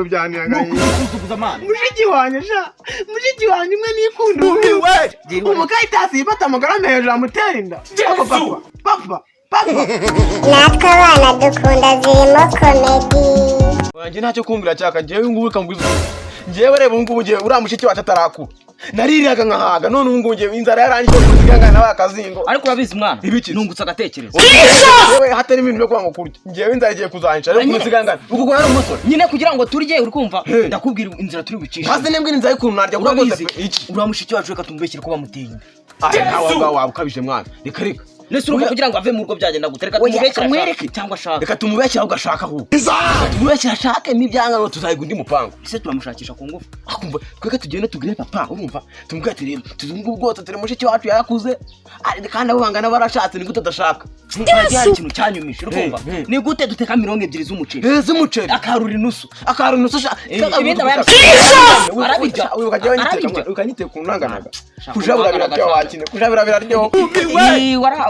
Byanteye. Nukugusuzuguza, man. Mushiki wanjye sha, mushiki wanjye umwe nikunda, umukayitasi yifata amagarama hejuru amutera inda. Ariko papa, papa, papa. Natwe abana dukunda zirimo comedy. Wanjye ntacyo kumbwira cyaka. Njyewe ngubu kambwiza, njyewe reba ubu ngubu, njyewe uriya mushiki wacu atarakura naririraga nkahaga. None ubu ngubu njyewe inzara yarangije kuziga nawe akazingo. Ariko urabizi, mwana, Ibiki? nungutse agatekerezo. Yewe, hatari ibintu byo kwanga kurya, njyewe inzara igiye kuzanyica, ariko Nyine. kuziga uku ari umusore. Nyine kugira ngo turye, uri kumva? Hey. Ndakubwira inzira turi bucishe. Hasi nibwo inzara y'ukuntu narya kuko Urabizi, rwose iki? uriya mushiki wacu reka tumubeshyire ko bamuteye inda. Aya nawe waba ukabije, mwana, reka reka. Nese urumva kugira ngo ave mu rugo byagenda gute? Reka Oya, tumubeshyire kamwereke. ashake cyangwa ashake. Reka tumubeshyire ahubwo ashaka, ahubwo reka tumubeshyire ashake, n'ibyanga ngo tuzahiga undi mupango. Ese turamushakisha ku ngufu? Akumva tweke tugende tubwire papa, urumva, tumubwire ati: "Rero tuzungu bwose turi, mushiki wacu yarakuze, kandi abo bangana barashatse, ni gute adashaka?" Ngiye hari ikintu cyanyumije, uri kumva? Hey, hey. Ni gute duteka 20 z'umuceri, z'umuceri, akarura inusu, akarura inusu sha? Ibindi aba yabishyize. Arabirya. Arabirya. Ukanyiteka ukuntu nanganaga. Kujabura biraryoha, wakine kujabura biraryoha.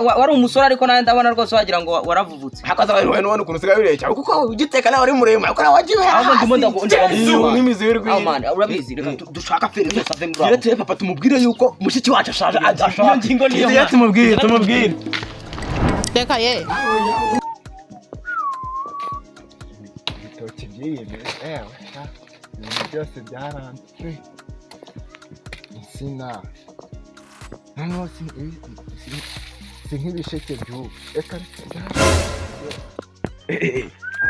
Wari umusore, ariko nawe ndabona rwose wagira ngo waravuvutse. Hakaza abantu nubona ukuntu usigaye ureshya, kuko ugiteka nawe uri muremure, ariko nawe wagiye Ahubwo ndimo ndagusoma. Nk'imizi y'urwiri. Aho man, urabizi, reka dushaka feri zose ave muri Tugire aho. ture papa, tumubwire yuko mushiki wacu ashaje, ashaka. Iyo ngingo niyo, Tugire mwana. tumubwire, tumubwire. Reka ye. Ibitoki byiyemeye, ewe sha, ibintu byose byaranze, insina noneho si nk'ibisheke by'ubu, reka reka.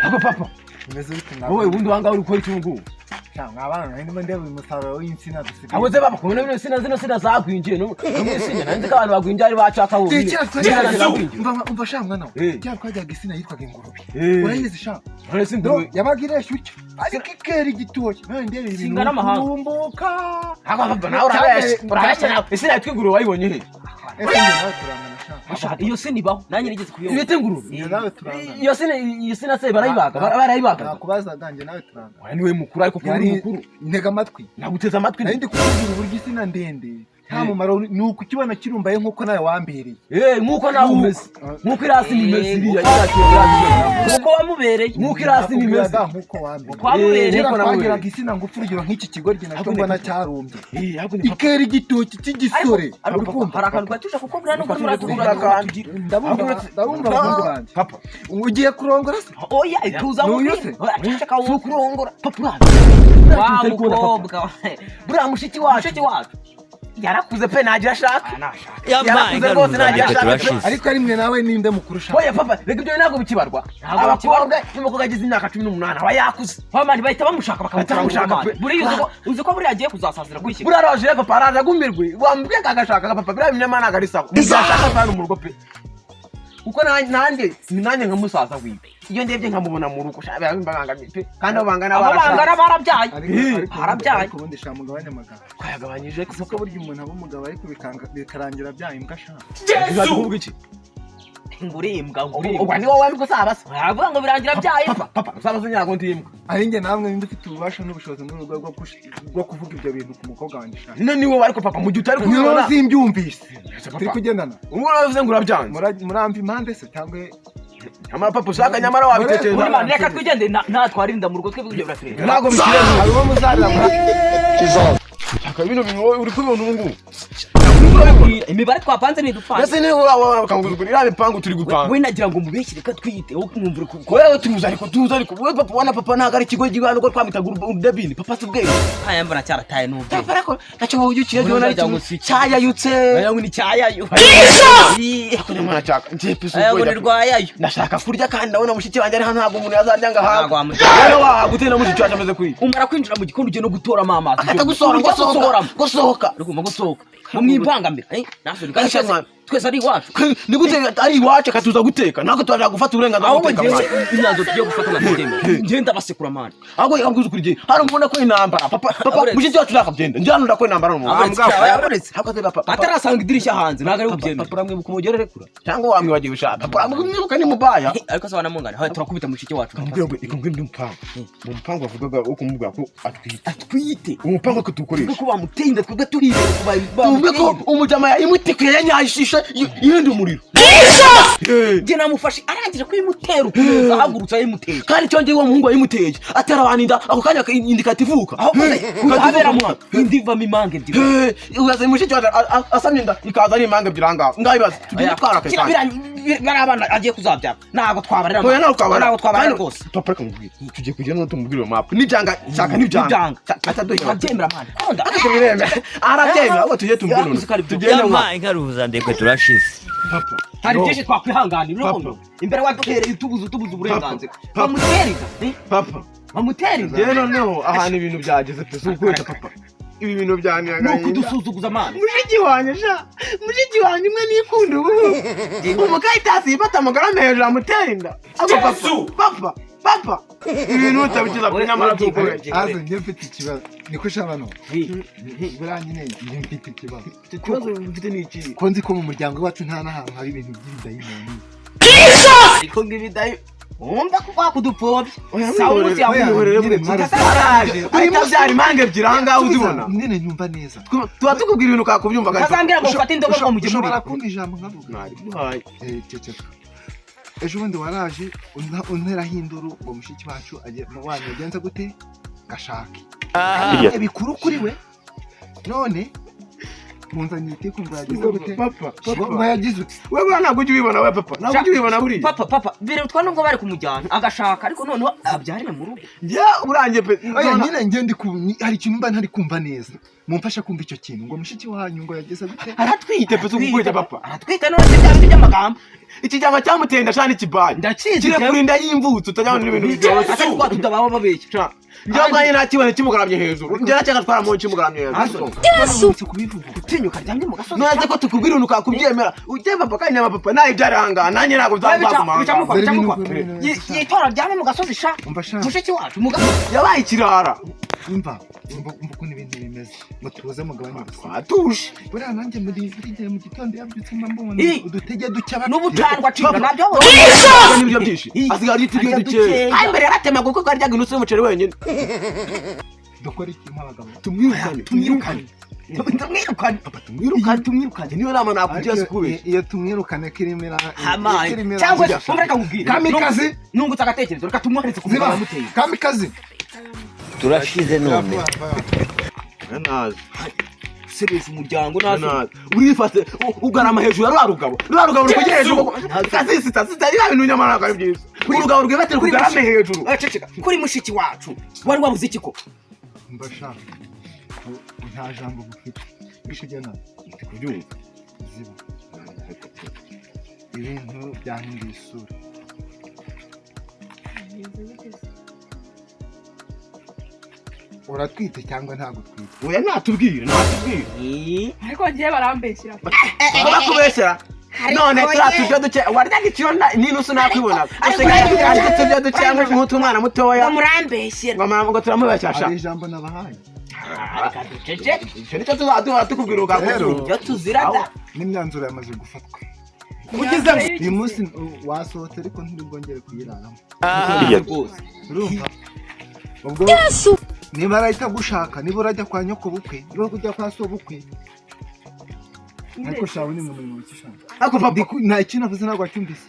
Papa, papa. Bimeze bite? Wowe ubundi wangahe uri gukora iki ubu ngubu? Sha, mwabana, nari ndimo ndeba uyu musaruro w'insina dusigaye. Ahubwo se papa, kubona bino sina, zino sina zagwingiye no mu isinya, nanzi ko abantu bagwingiye ari bacaka bo. Kera Zino zagwingiye. Umva, umva sha mwana we. Kera twajyaga insina yitwaga ingurube, urayizi sha? None si No, ingurube? yabaga ireshya utyo, ariko ikera igitoki. None ndeba ibintu Singana amahanga. kurumbuka. Ahubwo papa, nawe urabeshya, urabeshya nawe. Isina yitwa ingurube wayibonye he? Ese njye nawe turangana sha? Sha, iyo si nibaho, nanjye nigeze kuyobora. Ibita ingurube? Njye nawe turangana. Iyo sina, iyo sina se barayibaga, barayibaga? Nakubazaga, njye nawe turangana. Oya, niwe mukuru, ariko kuba uri Yari mukuru. Ntega amatwi. Naguteze amatwi. Nari ndi kukubwira uburyo insina ndende nta mumaro, ni ukukibona kirumbaye nk'uko nawe wambereye. Nkuko nawe umeze, nkuko irasi imeze iriya iriya. Uko wamubereye. Nkuko irasi imeze. Nakubwiraga nk'uko wambereye. Wamubereye. Kera Nkuko namubereye. twageraga insina ngufi, urugero nk'iki kigoryi nacyo Ahubwo mbona cyarumbye, Ahubwo ni papa. ikera igitoki cy'igisore. Ariko Uri papa, kumva? hari akantu gatusha kuko buriya nubwo Turi turatugura. akantu. Ndabumva, ndabumva abahungu banjye. Papa. Ugiye kurongora se? Oya, tuza. N'uyu se? Ceceka Si wowe. ukurongora papa, Wa urazi mukobwa. buriya mushiki wacu. Mushiki wacu. Yarakuze pe, ntagira ashaka, yarakuze rwose, ntagira ashaka pe. Ariko ari mwe nawe, ninde mukurusha? Oya papa, reka ibyo ntabwo bikibarwa. Ntabwo. Abakobwa, n'umukobwa agize imyaka 18 aba yakuze. Wa man, bahita bamushaka, Bahita bakamutwara bamushaka mu rugo, pe. man. Buriya uzi ko buriya agiye kuzasazira kuri iki. Buriya araje rero papa, araje agumirwe, wamubwiye akagashaka papa. Biriya binyama ntabwo ari sawa, ashaka sana mu rugo pe, kuko nanjye ni nanjye nka musaza wiwe, iyo ndebye nkamubona mu rugo sha, biba bibangamiye pe, kandi abo bangana Abo bangana barashatse. barabyaye. Ariko Harabyaye. ariko ubundi sha, mugabanye amagambo. Twayagabanyije. Kuko burya umuntu aba umugabo, ariko bikarangira abyaye imbwa sha. Kuvuga iki? Ngurimbwa, ngurimbwa. Ubwo ni wowe wambika usaba se? Baravuga ngo birangira abyaye. Papa, papa, usaba se nyago ndi imbwa? Ari njye namwe, ninde ufite ububasha n'ubushobozi muri uru rwego bwo kuvuga ibyo bintu ku mukobwa wanjye sha? None ni wowe, ariko papa, mu gihe utari Niyo kubibona. simbyumvise. Papa. Turi kugendana. Ubu uravuze ngo urabyanze. Muramva impande se cyangwa? Nyamara papa, ushaka, nyamara wabitekereza. Ubundi man, reka twigende, ntatwara inda mu rugo, twebwe ibyo biratureba. Ntabwo bikireba. Hari uwo muzarira muri Shaka bino bintu wowe uri kubibona ubu ngubu. Imibare twapanze ntidupfane. Mbese niba urabona bakanguzwa iriya mipangu turi gupanga. We nagira ngo mubeshyire ko twiyite, wowe mwumva uri Wewe tuza, ariko tuza, ariko wowe papa, wana papa ntabwo ari ikigo gihugu nubwo twamwitaga urudebini, papa si ubwenge. Aya mbona cyarataye n'ubwenge. Papa, ariko ntacyo wowe ujya ukireba Mbona ari wagira ngo kimwe si iki. cyayayutse. Aya ngo ni cyayayo. Ariko nyamara cyaka ngiye pisi. Aya ngo ni rwayayo. Ndashaka kurya kandi ndabona mushiki wanjye ari hano, ntabwo umuntu yazarya ngo ahabwe. Ntabwo wamurya. Rero wahaguteye na mushiki wanjye ameze kuriya. Umara kwinjira mu gikoni, ugiye no gutoramo amazi. Agahita gusohora. Ujya Gusohoka. gusohoramo. Gusohoka. Uri kumva gusohoka ngo mwibangamira, nasoni kandi Gasha twese mwana. twese ari iwacu. Ni gute ari iwacu akatuza guteka, ntabwo tubasha gufata uburenganzira bwo Ahubwo guteka, ngewe mwana. imyanzuro tugiye gufata ntabyemera, njyewe ndabasekura, man. Ahubwo reka ukuri igihe hari umuntu ko intambara papa, papa. Aburetse. Mushiki wacu nakabyenda, njye hano ndakora intambara n'umuntu. Aburetse, aburetse. Ahubwo se papa, papa, Atarasanga idirishya hanze, ntabwo ari papa, bubyemere. papa, uramwibuka umugore rekura cyangwa wamwibagiwe ushaka? Papa, uramwibuka ni mubaya. Ariko se wanamungana, hawe turakubita mushiki wacu. Kamubwira ngo reka mbwire umupango, mu mupango bavugaga wo kumubwira ko atwite. Atwite. Umupango ko tuwukoresha. Kuko bamuteye inda, twebwe turibera. Tuvuge ko umujama yayimutikuye yanyayishisha. Yayifashe yenda umuriro. Njye namufashe arangije kuyimutera ukuntu ahagurutse ayimuteye. Kandi icyo ngiye, uwo muhungu wayimuteye atera abantu inda, ako kanya inda ikahita ivuka. Aho koze Ikahita habera ivuka. Indi ivamo impanga ebyiri. Uraza mushiki wacu asamye inda ikaza ari impanga ebyiri ahangaha. Ngaho ibaze tugende twarakaye kandi. Bariya abana agiye kuzabyara ntabwo twabarera. Oya, ntabwo twabarera. Ntabwo twabarera Kandi- rwose. Papa, reka mubwire, tugiye kugenda no tumubwire iyo mapu nibyanga, shaka nibyanga. Nibyanga. Ataduheba. Abyemera mani konda. Arabyemera, arabyemera. Ahubwo tujye tumubwire Yakuze ko ari noneho. byo. Tugende mwa Yampaye inkaruhuza ndekwe, turashize. Papa. Hari No. byinshi twakwihanganira. Papa. Urukundo imbere waduhereye utubuza uburenganzira. Papa. Bamutera inda, eh? Papa. Bamutera inda. Njyewe noneho ahantu ibintu byageze pe, si ukwita papa, ibi bintu Ni byanteye ukudusuzuguza mani. Mushiki wanjye sha, mushiki wanjye umwe nikunda ubu, umukayitasi yifata amagarama hejuru amutera inda. Ako papa, papa, papa, ibintu utabikiza pe, nyamara tukoreye. Aze njye mfite ikibazo, niko shabano buriya nyine njye mfite ikibazo. Ikibazo mfite ni iki? Ko nzi ko mu muryango wacu nta n'ahantu hari ibintu by'ibidayimoni. Ariko ngibidayi wumva ko wakudupfobya Oya, sawa umunsi oya, yawe. nyine mwara- Araje ahita abyara impanga ebyiri ahangaha uzibona. Nyine nyumva neza. Tuba tukubwira ibintu ukakubyumva gahita. Ukazambwira ngo ufate indobo ngo mugemurire. Ushobora kumva ijambo nkavuga? Nariguhaye. Ceceka. Ejo bundi waraje unteraho induru ngo mushiki wacu wanyu yagenze gute, gashake bikuru kuri we, none munzanye itiku ngo yagize gute? Papa, ngo papa, yagize ute? We buriya ntabwo ujya ubibona, we papa, ntabwo ujya ubibona buriya. Papa, papa, birutwa nubwo bari kumujyana agashaka, ariko noneho abyarire mu rugo. Njye urangiye pe. Oya, nyine njye ndi hari ikintu mba ntari kumva neza, mumfashe kumva icyo kintu, ngo mushiki wanyu ngo yagize gute? Aratwite pe, si ugukubita papa. Aratwite, none se byaba by'amagambo? Ikijyama cyamuteye inda shana ikibaye. Ndakizi. Kirekura inda y'imvutsi, utajyana n'ibintu byoroshye. Atari twa tudababa babeshya. Sha, njyewe ubwanjye ntakibona kimugaramye hejuru, njye nacyanga twara mu kimugaramye hejuru. Uramutse kubivuga. Gutinyuka aryamye mu gasozi. None ko tukubwira ibintu ukakubyemera ujye papa, kandi nyama papa nawe ahangaha nanjye ntabwo byazaguma ahangaha. Dore ibintu Yitora aryamye mu gasozi sha. Umva sha. Mushiki wacu mu gasozi. Yabaye ikirara. Umva, umva, umva ukuntu ibintu bimeze, mutuze mugabanye urusaku. Atuje. Buriya nanjye muri buri gihe mu gitondo yabyutse mba mbona udutege duke aba N'ubutandwa acibwa nabyo. N'ibiryo byinshi asigaye arya uturyo Arya dukeya. dukeya. Kandi mbere yaratemaga kuko yaryaga inusu y'umuceri wenyine. Dukora iki nk'abagabo? Tumwirukane. Tumwirukane, tumwirukane. Papa, tumwirukane, tumwirukane, niyo nama nakugira, Ariko sikubeshya. iyo tumwirukane kirimira Hamaye kirimira cyangwa se umva, reka nkubwire. Kamikazi. Nungutse agatekerezo, reka tumwohereze ku mugabo Ziba wamuteye. Kamikazi. Turashize none. Nazi. Guseresha umuryango nazo. Nazi urifate ugarama hejuru ya rwa rugabo, rwa rugabo rukugera hejuru kazisita sita, biriya bintu nyamara ntabwo ari byiza, urugabo rwibatira kugarame hejuru. Ceceka. Kuri mushiki wacu wari wabuze iki ko? Mba sha, nta jambo bufite bishigena. Kubyumva. Ziba. Ibintu byahinduye isura. Bimeze bite se? Uratwite cyangwa ntabwo utwite? Oya, natubwire, natubwire. Ariko bagiye barambeshyira. Bakubeshyera none turiya turyo duke waryaga ikiro n'inusu nakwibonaga, usigaye arya uturyo duke nk'utw'umwana mutoya. Murambeshyera. Ngo mama, ngo turamubeshyasha. Hari ijambo nabahaye. Reka ducece. Icyo nicyo tuzaduhora tukubwira Rero. ukakubyumva. Ibyo tuzira da. N'imyanzuro yamaze gufatwa. Ugeze Uyu munsi wasohotse, ariko ntibwongere kuyiraramo. Rwose. Urumva ubwo niba arahita agushaka, niba urajya kwa nyoko bukwe, niba ujya kwa so bukwe, ariko shawe ni mu murimo w'ikishanga. Ariko papa, Nta kintu avuze ntabwo wacyumvise.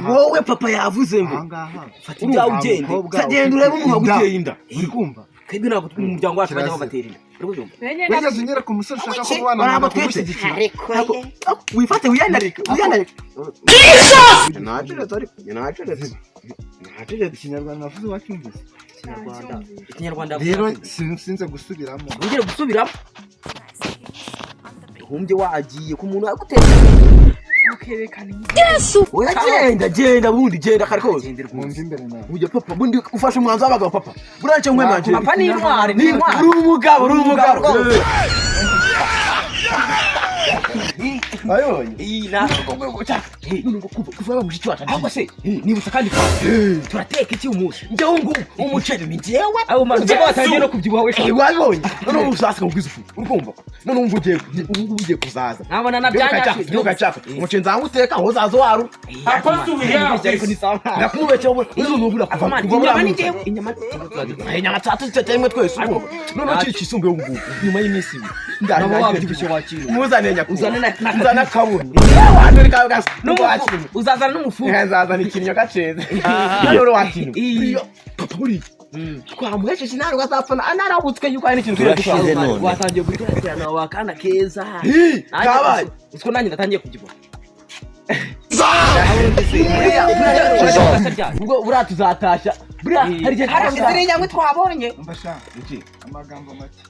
Wowe papa yavuze ngo ahangaha Fata ibyawe ugende. Genda urebe umuntu waguteye inda. Uri kumva? Twebwe ntabwo mu muryango wacu bajya Kirazira. babatera inda, uri kubyumva? Wigeze unyera ku musore ushaka ko mubana Ntabwo nkanga twite. kumushyigikira? Ariko, wifate wiyandarike, wiyandarike. Nacecetse, ariko nacecetse, nacecetse. Ikinyarwanda navuze wacyumvise? Ikinyarwanda, ikinyarwanda. Rero sinze gusubiramo. Wongere gusubiramo, uhumbye wagiye ku muntu yagutera. Mukerekana. Oya, genda, genda bundi, genda kare kose. Gende rwose. Mwumva imbere nawe. Ujya papa bundi ufashe umwanzuro w'abagabo, papa buriya nicyo nkwemanjye. Papa ni intwari, ni intwari. Uri umugabo, uri umugabo. Rwose. Ayonye. Iyi na None ngo kuva yaba mushiki wacu. Ahubwo se nibutsa kandi kwa turateka iki umunsi? Njyewe ngubu umuceri ni njyewe. Abo mazu batangiye no kubyibuha we. Eh, wabibonye? None ubu sasa nkubwiza ufu, urumva? None ubu ugiye, ubu ngubu ugiye kuzaza. Nkabona na byanyashe. Byuka cyaka umuceri nzawuteka aho uzaza waru. Ariko ni sawa. Ndakumubekera ubu ubu kuva Inyama kuva ni njyewe, inyama. Inyama tatu rimwe twese, urumva? None kiri kisumbuye ubu ngubu Nyuma y'iminsi 2 nabo wabyibushye wakira. Muzane nyakubahwa. Uzane Uzane akabuno. Wazane kabuno. N'umufu uzazana, n'umufu. Nzazana ikinyo gaceze none wakintu. Buriya papa, buriya twamuhesheje ntabwo azapfa anarabutswe yuko hari n'ikintu turi Turashize gukora. none. Watangiye guteraterana wakana keza. Ih, kabaye. Utwo nanjye ndatangiye kubyibuha. Ubwo buriya tuzatashya, buriya hari igihe Harashize ziriya twabonye. Umva sha, amagambo make.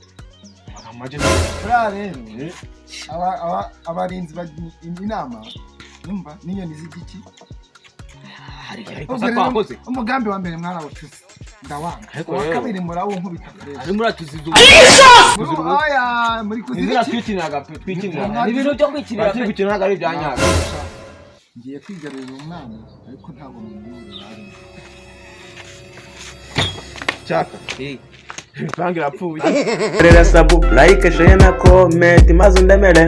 Buriya rero abarinzi bajya inama, numva n'inyoni z'igiki. Ikosa twakoze. Umugambi wa mbere mwarawucuze, ndawanga. Uwa kabiri murawunkubita fresh. Ari muri atuzizu. Oya, muri kuzira Izina iki? twikiniraga pe, twikiniraga. Ni ibintu byo kwikinira Turi pe. gukina, ntabwo ari ibya nyabyo. Ngiye kwigarurira umwana, ariko ntabwo mubwira. Cyaka imipango irapfuye. Rera sub, like, share na comment, maze undemere.